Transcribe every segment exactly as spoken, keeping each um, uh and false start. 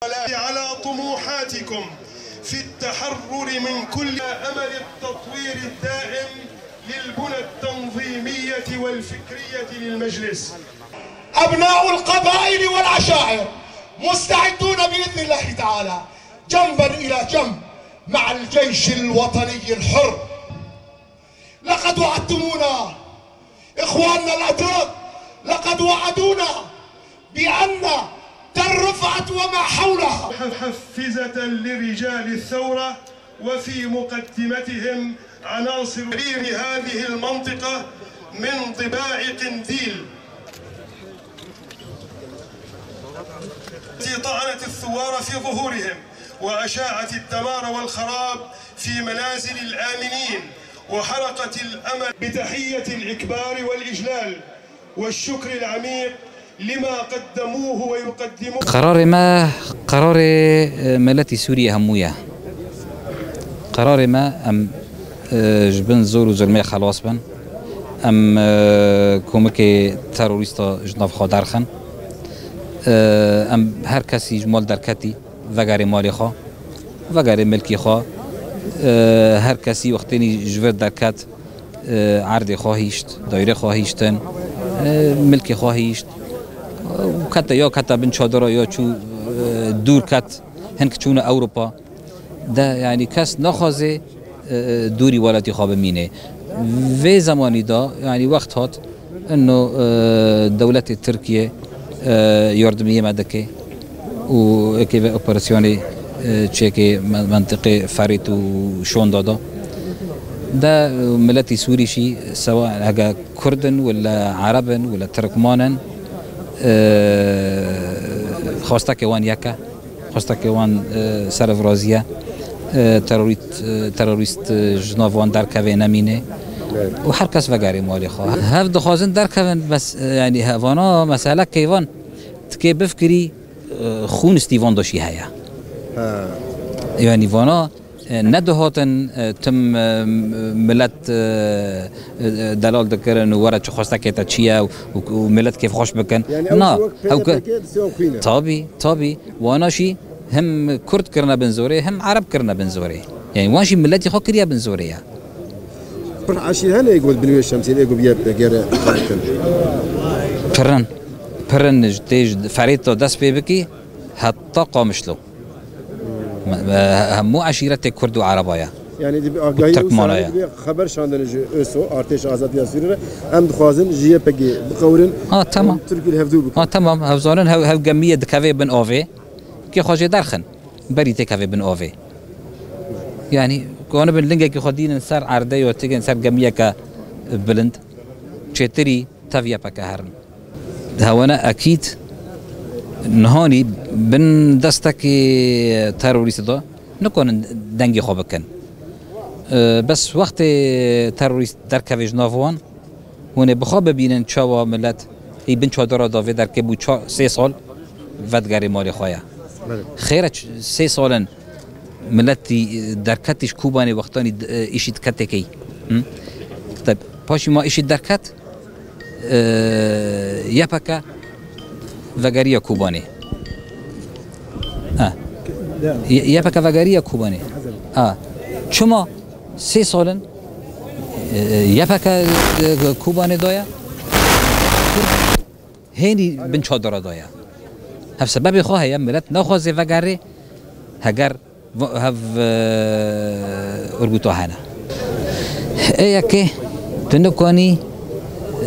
على طموحاتكم في التحرر من كل أمل التطوير الدائم للبنى التنظيمية والفكرية للمجلس. أبناء القبائل والعشائر مستعدون بإذن الله تعالى جنبا إلى جنب مع الجيش الوطني الحر. لقد وعدتمونا إخواننا الأتراك، لقد وعدونا بأن تل رفعت وما حولها. محفزة لرجال الثورة وفي مقدمتهم عناصر تحرير هذه المنطقة من ضباع قنديل التي طعنت الثوار في ظهورهم وأشاعت الدمار والخراب في منازل الآمنين وحرقت الأمل. بتحية الإكبار والإجلال والشكر العميق لما قدموه ويقدمون. Qerarê me, qerarê, e, miletî Sûriyê hemû ye. Qerarê me, em, e, ji bin zor û zulmê xelas bin. Em, e, komikê terorîsta ji nav xwe derxin. E, em her kesî ji mal derketî, vegerê malê xwe, vegerê milkê xwe. E, her kesî wextênî ji vir derket, e, erdê xwe hîşt, daîrê xwe hîştin, e, milkê xwe hîşt. Û kete, ya kete bin çadira, ya çû, e, dûr ket, hin çûne Ewropa. De, yanî kes naxwaze, e, e, dûrî welatî xwe bimîne. Vê zemanî de, yanî wext hat, ino, e, dewletê Tirkiye, e, yardimiyê me dike û êkê ve operasyonê, e, çêkê me-, mentiqê Ferît û Şonda de. De, e, miletî Sûrî jî sewa hege Kurd in, wila Ereb in, wila Tirkman in, e, xwestekê wan yek e. Xwestekê wan, e, serevrazî ye. E, terorît-, e, terorîst, e, ji nav wan derkeve nemîne. Evet. Û her kes vegerê malê xwe. Hev dixwazin derkevin, bes, e, yanî he-, vana mesele keyvan tikê bifikirî, e, xûn stîvan doşî heye. Ha. Yanî vana, e, nedihatin, e, tim, e, milet, e, e, delal dikirin û were çi xwestekê te çi ye û, û, û milet kêfxweş bikin. Yani ew Na, jî wek ew ke-, P Y D K disiyon xwîne. Tabî, tabî. Wana jî hem Kurd kirine bin zorê, hem Ereb kirine bin zorê. Yani wan jî miletî xwe kiriye bin zorê ya. Pir eşîr hene ê ku bin wê şemsiyê, ê ku bi Y P G re xwe dikin. Pirin, pirin ji tê ji Ferêt de dest pê bikî, heta Qamişlo. Me, me, hemû eşîretê Kurd û Ereba ye. Yani di agahî Tirkmana ye. Di xeber şandine ji ÖSO, Artêşa Azadiya Sûrî re, em dixwazin ji Y P G biqewirin, Ha, tamam. em Tirkî li hevdû bikin. Ha, tamam. Hev zanin hev, hev gemiyê dikeve bin avê. Kê xwe jê derxin. Berî têkeve bin avê. Yani, ku anibin lingekî xwe dînin ser erdê ya têgin ser gemiyeke bilind. Çêtirî tev Y P G herin. Hewana ekîd nihanî bin destekê terorîst de nikarin dengê xwe bikin. E, bes wextê terorîst derkeve ji nav wan, hûn ê bi xwe bibînin çawa milet ê bin çadira de vê derkê bû ça-, sê sal vedigerê malê xwe ye. Belê. Xêre ç-, sê sal in miletî, e, derketî ji Kobanê wextanî, e, îşî diketê key. Hı? Tab-, paşî ma îşî derket, e, Y P G vegeriya Kobanê. Ha. Y-, Y P G vegeriya Kobanê. Ha. Çima sê sal in, e, Y P G, e, Kobanê daye? Hênî bin çadira daye. Hev sebebê xwe heye, milet naxwaze vegerê, heger va-, hev, e, urguta hene. Ê yekê, tu nikanî,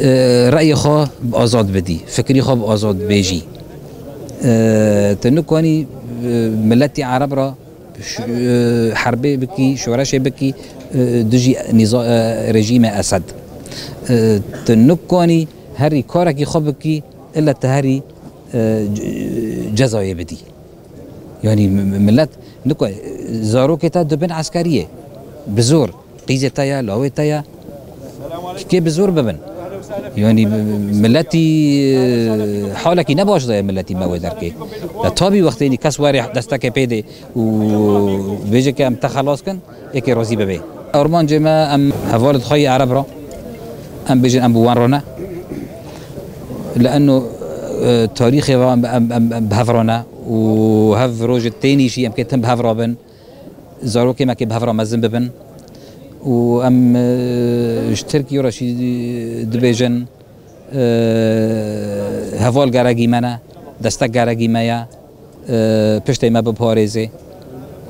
e, reyê xwe bi azad bidî, fikrî xwe bi azad bêjî. E, tu nikanî, e, miletî Ereb re ş-, e, herbê bikî, şoreşê bikî, e, dijî nîza-, e, rejîmê Esed. E, tu nikanî herî karekî xwe bikî, illa tu herî, e, c-, cezayê bidî. Yanî m-, m-, milet niko-, zarokê te dibin eskeriyê. Bi zor. Qîzê te ye, lawê te ye. Kê bi zor bibin. Yanî m-, miletî, e, halekî ne baş daye miletî me wê derkê. Ya tabî wextênî kes were destekê pê dê û bêje ke em te xelas kin, êkê razî bibe. Armancê me em hevalê xwe yê Ereb re, em bêjin em bi wan re ne. Li eno, e, tarîxê ve em, em, em, em bi hev re ne. û hev rojê tênî jî em kê tim bi hev re bin, zarokê me kê bi hev re mezin bibin û em, e, ji Tirkiyê re jî dibêjin, e, heval geregî me ne, destek geregî me ye, e, piştê me biparêzê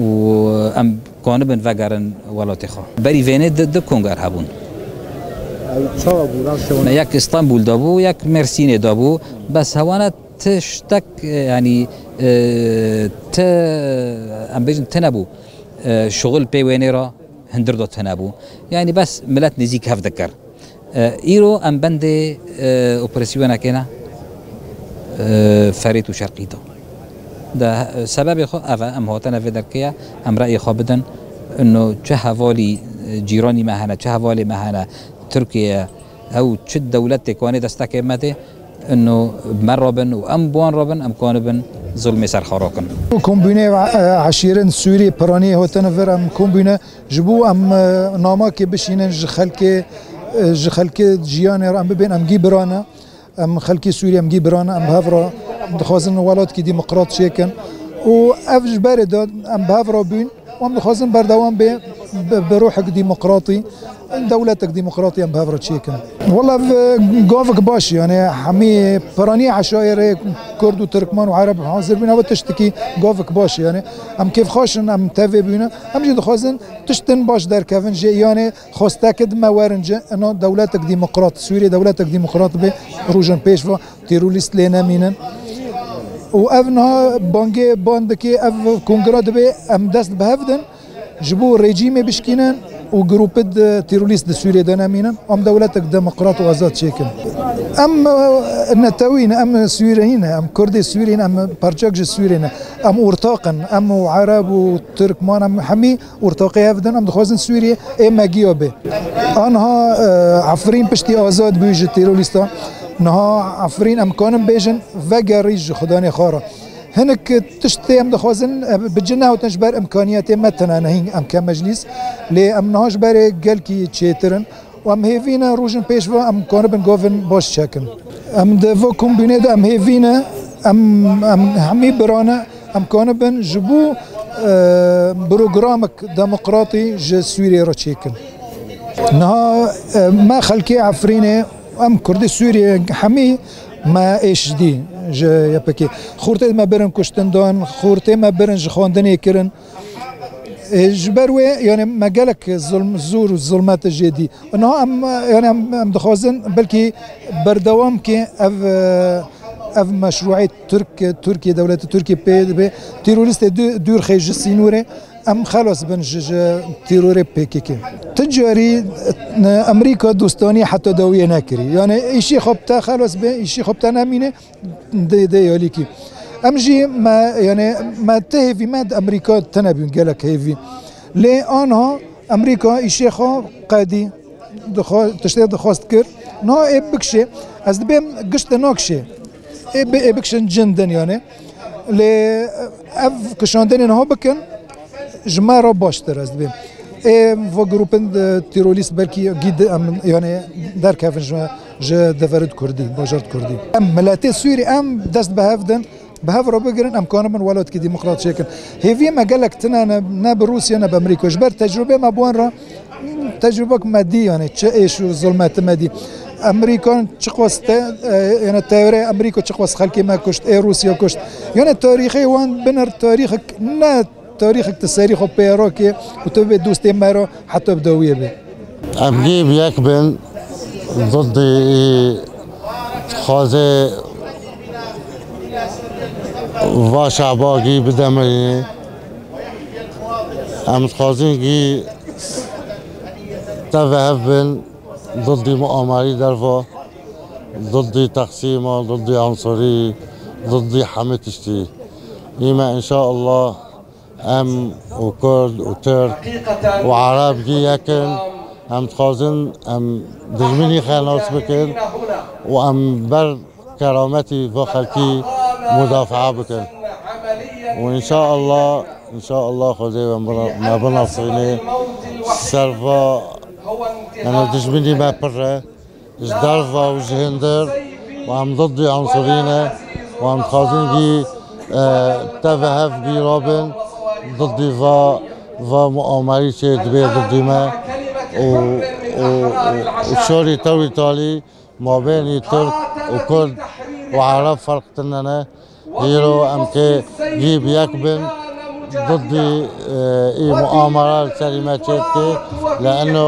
û em kanibin vegerin welatê xwe. Berî vênê di, di konger hebûn. Ew çawa bû? Ew şewana? Me yek Îstanbul de bû, yek Mersînê de bû. Bes hewana tiştek, e, yanî, e, ti, em bêjin ti nebû. E, şixul pê wênê re hundir de tune bû. Yanî bes milet nêzîk hev dikir. E, îro em bendê, e, operasiyonekê ne, e, Ferêt û Şerqî de. De, e, sebebê xwe ev e, em hatine vê derkê ye, em reyê xwe bidin. Ino çi hevalî, e, cîranî me hene, çi hevalê me hene, Tirkiye, ew çi dewletê kanê destekê me dê, ino me rabin û em bi wan rabin, em kanibin zilmê ser xwe rakin. Kombînê, e, eşîrin Sûrî piranî hotine vir, em kombîne ji bo em, e, namakê bişînin ji xelkê, e, ji xelkê jiyanê re em bibên em gî birane. Em xelkê Sûrî em gî birane, em bi hev re dixwazin welatkî demokrat çêkin. Û ev ji berê de em bi hev re bûn. Em dixwazin berdewam bê, bi, bi ruhek demokratî, dewletek demokratî em bi hev re çêkin. Wela ev gavek baş e, yanî hemî piranî eşairê Kurd û Tirkman û Ereb hazir bûne, ev tiştekî gavek baş e, yanî em kêfxweş in, em tevê bûne, em jî dixwazin tiştin baş derkevin jê, yanî xwesteke di me werin ci, ina dewletek demokrat, Sûriyê dewletek demokrat be, rojan pêş ve terorîst lê nemînin. Û ev niha bangê ban dike, ev kongra dibe em dest bi hev din, ji bo rejîmê bişkînin û grûpê di terorîst di Sûriyê de nemînin. Em dewletek demokrat û azad çêkin. Em, e, netewî ne, em Sûriyî ne, em Kurdê Sûriyî ne, em parçek ji Sûriyê ne. Em ortaq in, em û Ereb û Tirkman, em hemî ortaqê hev din, em dixwazin Sûriyê ê me giya bê. Anha, e, Efrîn piştî azad bû ji terorîsta. Niha Efrîn em kanin bêjin, vegerî ji xudanê xwe re. Hinek tiştê em dixwazin, e, bi cih nehatin ji ber imkaniyetê me tine ne hîn em ke meclîs. Lê em niha ji berê gelkî çêtir in. Û em hêvî ne rojin pêş ve em kanibin govin baş çekin. Em di va kombînê de em hêvî ne, em, em hemî birane, em kanibin ji bo, e, programek demokratî ji Sûriyê re çêkin. Niha, e, me xelkê Efrînê, em Kurdê Sûriyê hemî me êş dî ji Y P G. Xortê me birin kuştin dan, xortê me birin ji xwendinê kirin. E, ji ber wê, yani me gelek zulm, zor û zulmet jê dî. Niha em, yani em, em dixwazin belkî berdewam ke ev, e, ev meşruê Tirk, Tirkiye, dewleti Tirkiye pê dibe terorîstê dû-, dûr xê ji sînorê, em xelas bin ji, ji terorê P K K. Ti carî, e, Amerîka dostanî heta dawiyê nekirî. Yani îşê xwe bite xelas be, îşê xwe bite nemîne, dê, dê yalîkî. Em jî me, yani me ti hêvî me di Amerîka tine bûn gelek hêvî. Lê anha Amerîka îşê xwe qedî dixwa-, tiştê dixwest kir. Niha ê bikişê, ez dibêm gişt de nakişê. Ê bi-, ê bikişin cin din yani. Lê ev kişandinê niha bikin, ji me re baştir ez dibêm. Ê va grûpin, e, terorîst belkî gî di-, em, yani derkevin ji, ji deverê di Kurdî, bajar di Kurdî. Em miletê Sûrî em dest bi hev din, bi hev re bigirin, em kanibin welatkî demokrat çêkin. Hêviyê me gelek tine ne, ne bi Rûsya ne bi Amerîka. Ji ber tecrûbê me bi wan re, tecrûbek me dî, yani çi êş û zulmeti me dî. Amerîkan çiqas te, e, yani teorê Amerîka çiqas xelkê me kuşt, ê Rûsya kuşt. Yani tarîxê wan binir tarîxek ne tarîxek tu serî xwe pê re ke û tu bê dostê me re heta bi dawiyê be. Em hî bi yek bin, didî î dixwaze va şeba gî bidemirî. Em dixwazin gî te ve hev bin, didî muamarî derva, didî teqsîma, didî ansurî, didî hemî tiştî. Î me înşaallah Em û Kurd û Tirk û Ereb gî yek in. Em dixwazin em dijminî xwe nas bikin û em ber kerametî va xelkî mudafaa bikin. Û înşaallah, înşaallah Xwedê we bina-, me binasîne ser va, yani dijminî me pir e. Ji derva û ji hindir û em didî ansurî ne û em dixwazin gî E, tevhev gîrabin, diddî va, va muamerî çê dibê diddî me û, û, û, û şorî tewrî talî mabênî Tirk û Kurd û Ereb ferq tune ne. Hîro em kê gî bi yek bin, diddî, e, î muamera li serî me çê dikê, leeno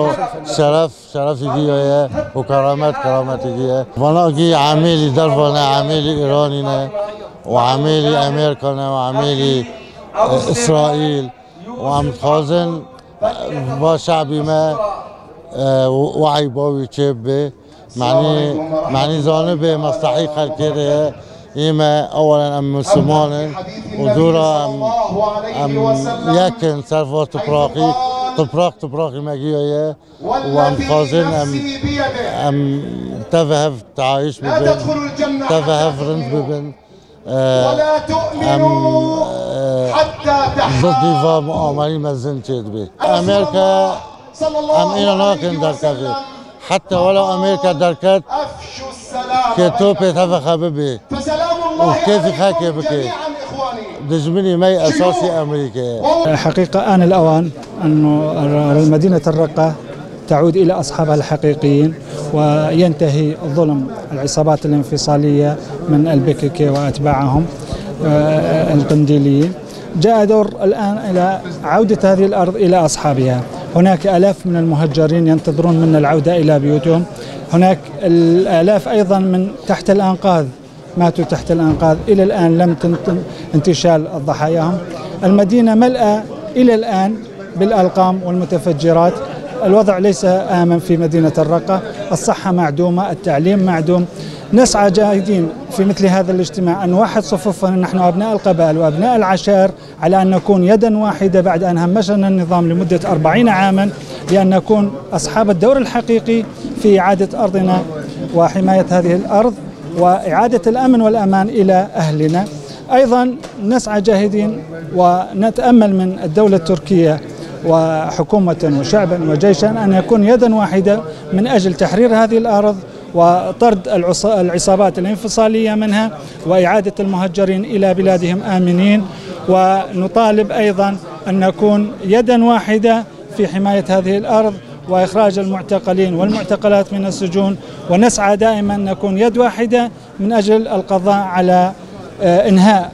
şeref, şerefî gî ye û keramet, kerametî gî ye. Vana gî emêlî derva ne, emêlî Îranî ne û emêlî Amerîka ne û emêlî, e, Îsraîl. û em dixwazin, e, va şabî me, e, we'y bo wî çê bibe. Manî, manî zanibe meslehî xelkê de ye. Ê me ewelen em Misliman in û dûra em, em yek in ser va topraqî, toprak topraqî me giya ye û em dixwazin em, em tev hev teayîş bibin, tev hev rind bibin. Em, e, diddî va muamerî mezin çê dibê. Amerîka, em îna nakin derkevê. Heta wela Amerîka derket, kê topê teve xe bibê û kêfî xelkê bike. Dijminî me yê esasî Amerîka ye. حقيقة آن الأوان أن مدينة الرقة تعود إلى أصحابها الحقيقيين، وينتهي ظلم العصابات الانفصالية من البي كي كي وأتباعهم، آه، القنديليين. جاء دور الآن إلى عودة هذه الأرض إلى أصحابها. هناك آلاف من المهجرين ينتظرون منا العودة إلى بيوتهم. هناك الآلاف أيضًا من تحت الأنقاض ماتوا تحت الأنقاض، إلى الآن لم تنتشال ضحاياهم. المدينة ملأى إلى الآن بالألقام والمتفجرات. الوضع ليس آمن في مدينة الرقة، الصحة معدومة، التعليم معدوم. نسعى جاهدين في مثل هذا الاجتماع أن نوحد صفوفنا نحن أبناء القبائل وأبناء العشائر على أن نكون يدًا واحدة بعد أن همشنا النظام لمدة أربعين عامًا، لأن نكون أصحاب الدور الحقيقي في إعادة أرضنا، وحماية هذه الأرض، وإعادة الأمن والأمان إلى أهلنا. أيضًا نسعى جاهدين ونتأمل من الدولة التركية وحكومة وشعبًا وجيشًا أن يكون يدًا واحدة من أجل تحرير هذه الأرض وطرد العص-، العصابات الانفصالية منها وإعادة المهجرين إلى بلادهم آمنين. ونطالب أيضًا أن نكون يدًا واحدة في حماية هذه الأرض وإخراج المعتقلين والمعتقلات من السجون، ونسعى دائمًا نكون يد واحدة من أجل القضاء على، آه، إنهاء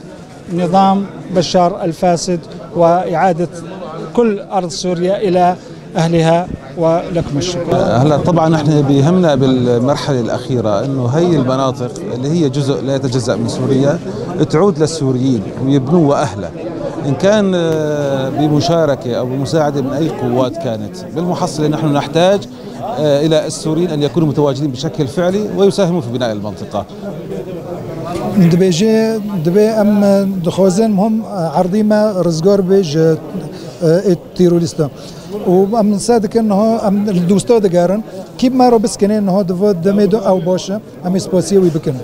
نظام بشار الفاسد وإعادة كل أرض سوريا إلى أهلها، ولكم الشكر. هلا طبعًا نحن بيهمنا بالمرحلة الأخيرة إنه هي المناطق اللي هي جزء لا يتجزأ من سوريا تعود للسوريين ويبنوها أهلها، إن كان، آه، بمشاركة أو بمساعدة من أي قوات كانت. بالمحصلة نحن نحتاج، آه، إلى السوريين أن يكونوا متواجدين بشكل فعلي ويساهموا في بناء المنطقة. Dibêje, dibê em dixwazin hom erdî me rizgar be ji, e, ê terorîstan. Û em se dikin niha em li dosta digerin. Kî bi me re biskine niha di va demê de ew baş e. Em ê spasiya wî bikin.